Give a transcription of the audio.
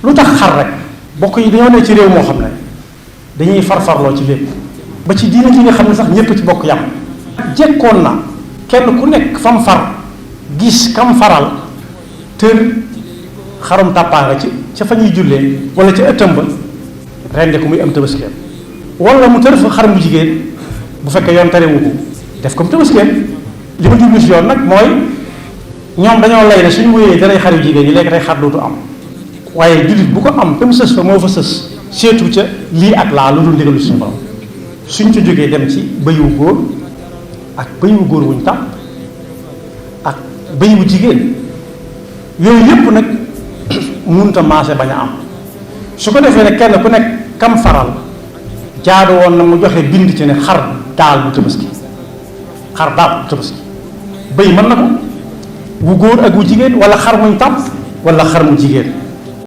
lu tax xar rek bokk yi dañoo ne ci réew moo xam ne dañuy farfarloo ci lépp ba ci diine gi nga xam ne sax ñépp ci bokk yam jekkoon na kenn ku nekk fam far gis kam faral tër xarum tàppaa nga ci ca fa ñuy jullee wala ca ëttam ba rende ko muy am tëbaskeem wala mu tër fa xar mu jigéen bu fekkee yoon terewu ko def ko mu tëbaskeem li ma jublu si yoon nag mooy ñoom dañoo lay ne suñu wéyee danay xar yu jigéen ñi léegi day xar dootu am waaye jullit bu ko am te mu sës fa moo fa sës seetu ca lii ak laa lu dul ndigalu suñu borom suñ ca jógee dem ci bëy wu góor ak bëy wu góor wuñ tàpp ak bëy wu jigéen yooyu yépp nag munta maase bañ a am su ko defee ne kenn ku nekk kam faral jaadu woon na mu joxe bind ci ne xar daal bu tabaski xar daal bu tabaski bëy mën na ko wu góor ak wu jigéen wala xar muñ tàpp wala xar mu jigéen